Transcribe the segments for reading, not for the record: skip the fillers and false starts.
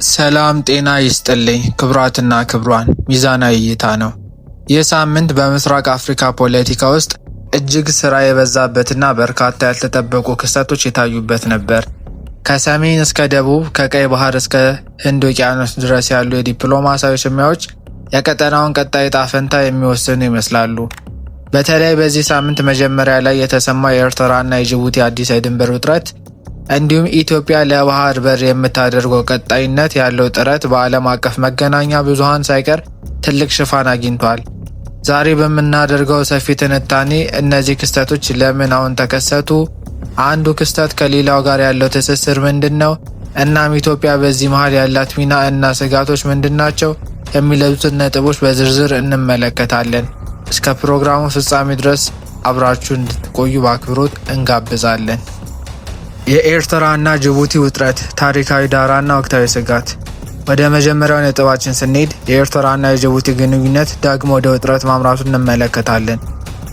ሰላም ጤና ይስጥልኝ ክቡራትና ክቡራን፣ ሚዛናዊ እይታ ነው። ይህ ሳምንት በምስራቅ አፍሪካ ፖለቲካ ውስጥ እጅግ ስራ የበዛበትና በርካታ ያልተጠበቁ ክስተቶች የታዩበት ነበር። ከሰሜን እስከ ደቡብ፣ ከቀይ ባህር እስከ ህንድ ውቅያኖስ ድረስ ያሉ የዲፕሎማሲያዊ ሽሚያዎች የቀጠናውን ቀጣይ ዕጣ ፈንታ የሚወስኑ ይመስላሉ። በተለይ በዚህ ሳምንት መጀመሪያ ላይ የተሰማው የኤርትራና የጅቡቲ አዲስ የድንበር ውጥረት እንዲሁም ኢትዮጵያ ለባህር በር የምታደርገው ቀጣይነት ያለው ጥረት በዓለም አቀፍ መገናኛ ብዙሃን ሳይቀር ትልቅ ሽፋን አግኝቷል። ዛሬ በምናደርገው ሰፊ ትንታኔ እነዚህ ክስተቶች ለምን አሁን ተከሰቱ፣ አንዱ ክስተት ከሌላው ጋር ያለው ትስስር ምንድን ነው፣ እናም ኢትዮጵያ በዚህ መሃል ያላት ሚና እና ስጋቶች ምንድን ናቸው የሚሉትን ነጥቦች በዝርዝር እንመለከታለን። እስከ ፕሮግራሙ ፍጻሜ ድረስ አብራችሁ እንድትቆዩ በአክብሮት እንጋብዛለን። የኤርትራና ጅቡቲ ውጥረት ታሪካዊ ዳራና ወቅታዊ ስጋት። ወደ መጀመሪያው ነጥባችን ስንሄድ የኤርትራና የጅቡቲ ግንኙነት ዳግም ወደ ውጥረት ማምራቱን እንመለከታለን።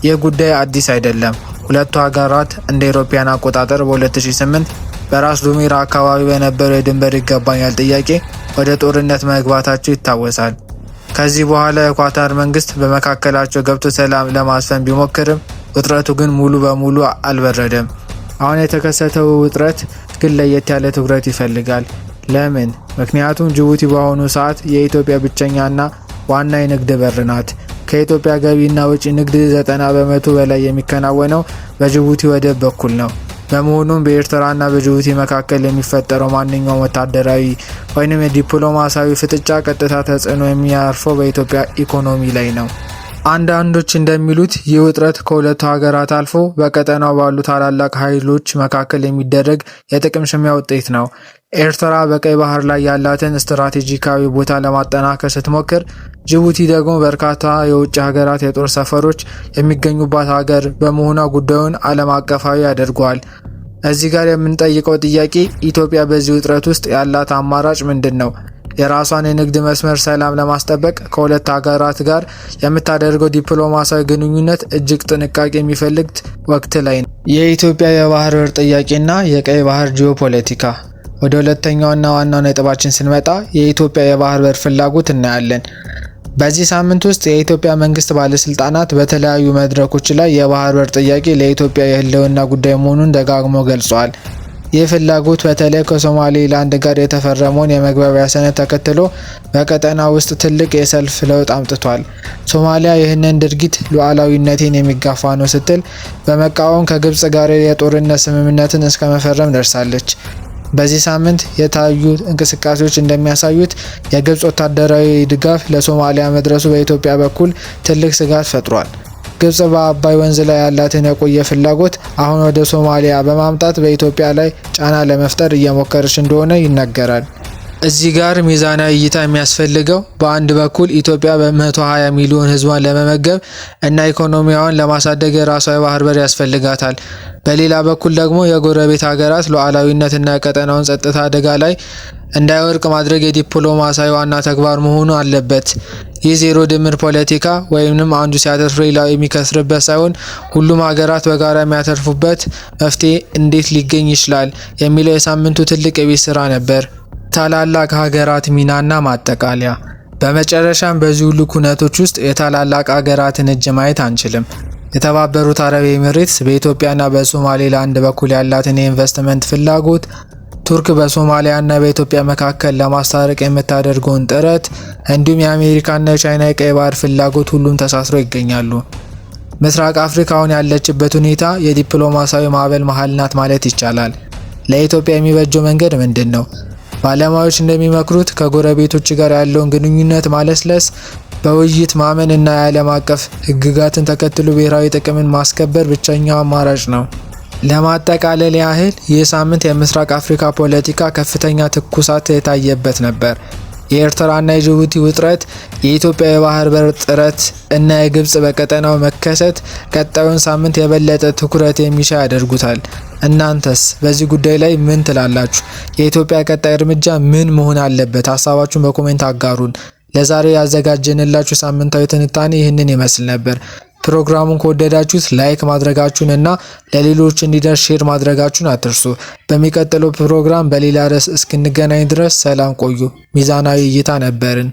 ይህ ጉዳይ አዲስ አይደለም። ሁለቱ ሀገራት እንደ አውሮፓውያን አቆጣጠር በ2008 በራስ ዱሜራ አካባቢ በነበረው የድንበር ይገባኛል ጥያቄ ወደ ጦርነት መግባታቸው ይታወሳል። ከዚህ በኋላ የኳታር መንግስት በመካከላቸው ገብቶ ሰላም ለማስፈን ቢሞክርም ውጥረቱ ግን ሙሉ በሙሉ አልበረደም። አሁን የተከሰተው ውጥረት ግን ለየት ያለ ትኩረት ይፈልጋል። ለምን? ምክንያቱም ጅቡቲ በአሁኑ ሰዓት የኢትዮጵያ ብቸኛና ዋና የንግድ በር ናት። ከኢትዮጵያ ገቢና ወጪ ንግድ 90% በላይ የሚከናወነው በጅቡቲ ወደብ በኩል ነው። በመሆኑም በኤርትራና በጅቡቲ መካከል የሚፈጠረው ማንኛውም ወታደራዊ ወይም የዲፕሎማሲያዊ ፍጥጫ ቀጥታ ተጽዕኖ የሚያርፈው በኢትዮጵያ ኢኮኖሚ ላይ ነው። አንዳንዶች እንደሚሉት ይህ ውጥረት ከሁለቱ ሀገራት አልፎ በቀጠናው ባሉ ታላላቅ ኃይሎች መካከል የሚደረግ የጥቅም ሽሚያ ውጤት ነው። ኤርትራ በቀይ ባህር ላይ ያላትን ስትራቴጂካዊ ቦታ ለማጠናከር ስትሞክር፣ ጅቡቲ ደግሞ በርካታ የውጭ ሀገራት የጦር ሰፈሮች የሚገኙባት ሀገር በመሆኗ ጉዳዩን ዓለም አቀፋዊ ያደርገዋል። እዚህ ጋር የምንጠይቀው ጥያቄ ኢትዮጵያ በዚህ ውጥረት ውስጥ ያላት አማራጭ ምንድን ነው? የራሷን የንግድ መስመር ሰላም ለማስጠበቅ ከሁለት ሀገራት ጋር የምታደርገው ዲፕሎማሲያዊ ግንኙነት እጅግ ጥንቃቄ የሚፈልግ ወቅት ላይ ነው። የኢትዮጵያ የባህር በር ጥያቄና የቀይ ባህር ጂኦፖለቲካ። ወደ ሁለተኛውና ዋናው ነጥባችን ስንመጣ የኢትዮጵያ የባህር በር ፍላጎት እናያለን። በዚህ ሳምንት ውስጥ የኢትዮጵያ መንግስት ባለስልጣናት በተለያዩ መድረኮች ላይ የባህር በር ጥያቄ ለኢትዮጵያ የህልውና ጉዳይ መሆኑን ደጋግመው ገልጸዋል። ይህ ፍላጎት በተለይ ከሶማሌላንድ ጋር የተፈረመውን የመግባቢያ ሰነድ ተከትሎ በቀጠና ውስጥ ትልቅ የሰልፍ ለውጥ አምጥቷል። ሶማሊያ ይህንን ድርጊት ሉዓላዊነቴን የሚጋፋ ነው ስትል በመቃወም ከግብጽ ጋር የጦርነት ስምምነትን እስከ መፈረም ደርሳለች። በዚህ ሳምንት የታዩ እንቅስቃሴዎች እንደሚያሳዩት የግብጽ ወታደራዊ ድጋፍ ለሶማሊያ መድረሱ በኢትዮጵያ በኩል ትልቅ ስጋት ፈጥሯል። ግብጽ በአባይ ወንዝ ላይ ያላትን የቆየ ፍላጎት አሁን ወደ ሶማሊያ በማምጣት በኢትዮጵያ ላይ ጫና ለመፍጠር እየሞከረች እንደሆነ ይነገራል። እዚህ ጋር ሚዛናዊ እይታ የሚያስፈልገው በአንድ በኩል ኢትዮጵያ በ120 ሚሊዮን ሕዝቧን ለመመገብ እና ኢኮኖሚዋን ለማሳደግ የራሷ የባህር በር ያስፈልጋታል። በሌላ በኩል ደግሞ የጎረቤት ሀገራት ሉዓላዊነትና የቀጠናውን ጸጥታ አደጋ ላይ እንዳይወድቅ ማድረግ የዲፕሎማሲያዊ ዋና ተግባር መሆኑ አለበት። ይህ ዜሮ ድምር ፖለቲካ ወይንም አንዱ ሲያተርፍ ሌላው የሚከስርበት ሳይሆን ሁሉም ሀገራት በጋራ የሚያተርፉበት መፍትሄ እንዴት ሊገኝ ይችላል የሚለው የሳምንቱ ትልቅ የቤት ስራ ነበር። ታላላቅ ሀገራት ሚናና ማጠቃለያ። በመጨረሻም በዚህ ሁሉ ኩነቶች ውስጥ የታላላቅ ሀገራትን እጅ ማየት አንችልም። የተባበሩት አረብ ኤሚሬትስ በኢትዮጵያና በሶማሌላንድ በኩል ያላትን የኢንቨስትመንት ፍላጎት፣ ቱርክ በሶማሊያና በኢትዮጵያ መካከል ለማስታረቅ የምታደርገውን ጥረት፣ እንዲሁም የአሜሪካና የቻይና የቀይ ባህር ፍላጎት ሁሉም ተሳስረው ይገኛሉ። ምስራቅ አፍሪካ አሁን ያለችበት ሁኔታ የዲፕሎማሲያዊ ማዕበል መሀል ናት ማለት ይቻላል። ለኢትዮጵያ የሚበጀው መንገድ ምንድን ነው? ባለሙያዎች እንደሚመክሩት ከጎረቤቶች ጋር ያለውን ግንኙነት ማለስለስ፣ በውይይት ማመን እና የዓለም አቀፍ ሕግጋትን ተከትሎ ብሔራዊ ጥቅምን ማስከበር ብቸኛው አማራጭ ነው። ለማጠቃለል ያህል ይህ ሳምንት የምስራቅ አፍሪካ ፖለቲካ ከፍተኛ ትኩሳት የታየበት ነበር። የኤርትራና የጅቡቲ ውጥረት፣ የኢትዮጵያ የባህር በር ጥረት እና የግብጽ በቀጠናው መከሰት ቀጣዩን ሳምንት የበለጠ ትኩረት የሚሻ ያደርጉታል። እናንተስ በዚህ ጉዳይ ላይ ምን ትላላችሁ? የኢትዮጵያ ቀጣይ እርምጃ ምን መሆን አለበት? ሀሳባችሁን በ comment አጋሩን። ለዛሬ ያዘጋጀንላችሁ ሳምንታዊ ትንታኔ ይህንን ይመስል ነበር። ፕሮግራሙን ከወደዳችሁት like ማድረጋችሁን እና ለሌሎች እንዲደርስ share ማድረጋችሁን አትርሱ። በሚቀጥለው ፕሮግራም በሌላ ርዕስ እስክንገናኝ ድረስ ሰላም ቆዩ። ሚዛናዊ እይታ ነበርን።